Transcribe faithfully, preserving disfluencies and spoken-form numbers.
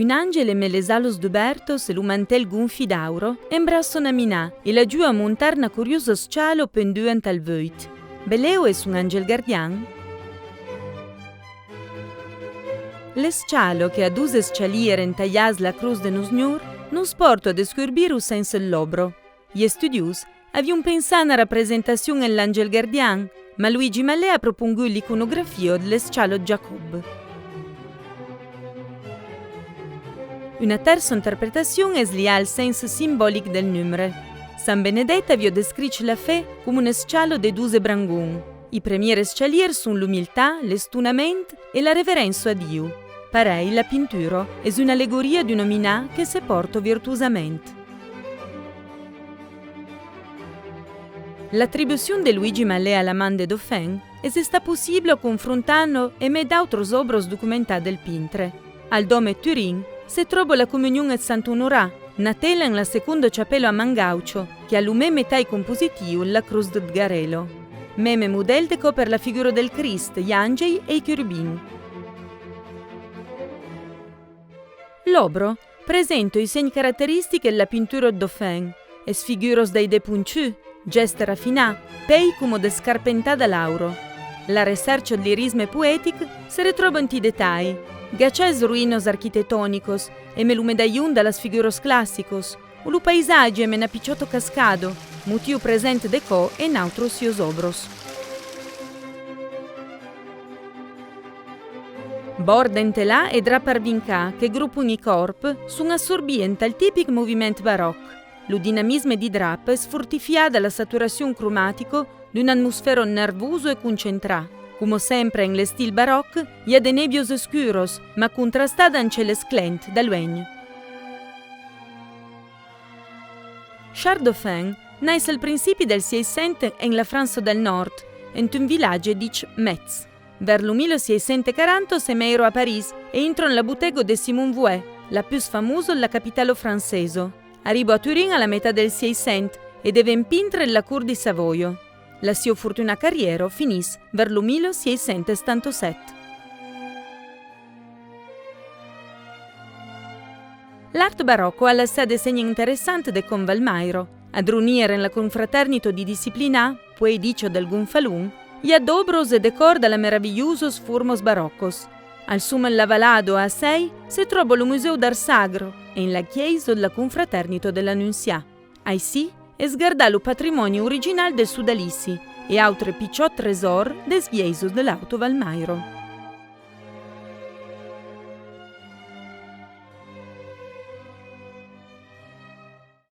Un angel emé les alas dubèrtas e lo mantèl gonfi d'aura embraça una mina e l'ajuda a montar una curiosa escala pendua entath vueit. Belèu es son angel gardian? L'escala, que a dus escaliers entailhats la crotz de Nos Senhor, nos pòrta a descurbir lo sens de l'òbra. Lis estudiós avián pensat a una representacion en l'angel gardian, mas Luigi Mallet a propongut l'iconografia de l'escala de Jacòb. Una tèrça interpretacion es liada al sens simbolic del numre. Sant Benedet aviá descrich la fe coma una escala de dotze brangons. Lis premiers escaliers son l'umiltat, l'estonament e la reveréncia a Diu. Parelh, la pintura es una allegoria d'una mina que se pòrta virtuosament. L'atribucion de Luigi Mallet a la man de Dauphin es estat possibla confrontant-la emé d'autras òbras documentadas del pintre. Al dòme Turin se tròba la Comunion eth Sant Onorat, una tela en la seconda chapèla a man gaucha, qu'a lo meme talh compositiu la crotz de Garella. Meme modèl de còp per la figura del Crist, lis angei e lis querubins. L'òbra presenta lis segns caracteristics de la pintura de Dauphin, lis figuras dai dets ponchuts, gèstes rafinats, pèi coma descarpentadas a l'aura. La recèrcha de lirisme poetic se retròba en lis detalhs, gachà's ruïnas arquitectonicas emé lo medalhon de las figuras classicas, o lo païsatge emé una pichòta cascada, motiu present de còps en autras sias òbras. Bòrd dentelat e drap arvincat que gropon lis còrps son assorbits entath tipic moviment baròc. Lo dinamisme dei draps es fortifiat de la saturacion cromatica d'una atmosfèra nervosa e concentrada. Coma sempre en l'estil baròc, i a de nèbias escuras, mas contrastadas amb cèl esclent, de luenh. Charles Dauphin nais al principi del Sièis Cents en la França del Nòrd, en un vilatge dich Metz. Vers lo mil sièis cents quaranta se mèira a París e intra en la botega de Simon Vouet, la pus famosa de la capitala francesa. Arriba a Turin a la mitat del Sièis Cents e deven pintre de la cort de Savòia. La sieu fortunada carrièra finís vers lo mil sièis cents setanta sèt. L'art baròc a laissat de segnes interessants de còm Valmaira. A Dronier en la confraternita dei Disciplinats, puei dicha del Gonfalon, i a d'òbras e decòrs de las meravilhosas formas baròcas. Al som de la valada a Assèi se tròba lo Museu d'Art Sacre, en la glèisa de la confraternita de l'Anonciat. Aicí es gardat lo patrimòni original del sodalici e autres pichòts tresòrs des glèisas de l'Auta Valmaira.